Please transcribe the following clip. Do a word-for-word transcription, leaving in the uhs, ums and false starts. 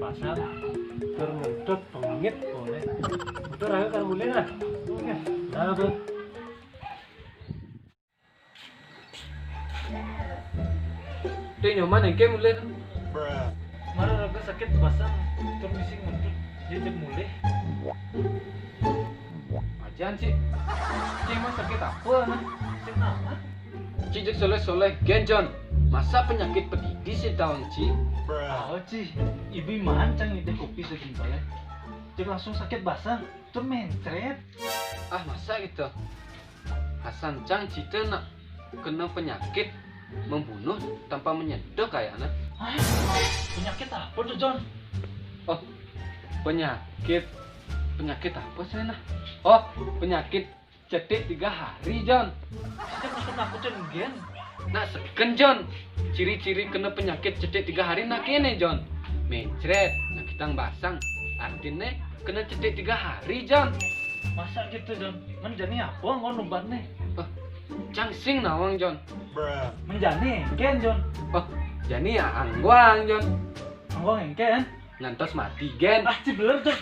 Pasang, tur ngentut pengit boleh. Betul, aku kan mulai lah. Oke, dah tuh. Dek Nyoman engke mulih. Mara raga sakit basang, tur misi ngentut, dia cek mulih. Ajan, Ci. Ci, emang sakit apa, nah? Sakit apa? Ci cek soleh-soleh, gen, Jon. Masa penyakit pedidi sih taun, Ci? Oh, Ci. Ibi mancang ngidih kopi sagimpal. Cek langsung sakit basang, tur mencret. Ah, masa gitu? Hasan cang cita nak kena penyakit membunuh tanpa menyedok kayaknya. Hah? Penyakit apa tuh, Jon? Oh, penyakit. Penyakit apa sih, nah? Oh, penyakit cetik tiga hari, Jon. Kita maksud aku tuh, gen. Nah, seken, Jon. Ciri-ciri kena penyakit cetik tiga hari nak kene, Jon. Mencret, nak kitang basang. Artinya kena cetik tiga hari, Jon. Masa gitu, Jon? Men jani apa engkon ubat nih? Oh, cang sing nawang, Jon. Men jani engken, Jon. Oh, jani ya angguang, Jon. Angguang engken? Ngantos mati, gen. Ah, ci beler, Jon.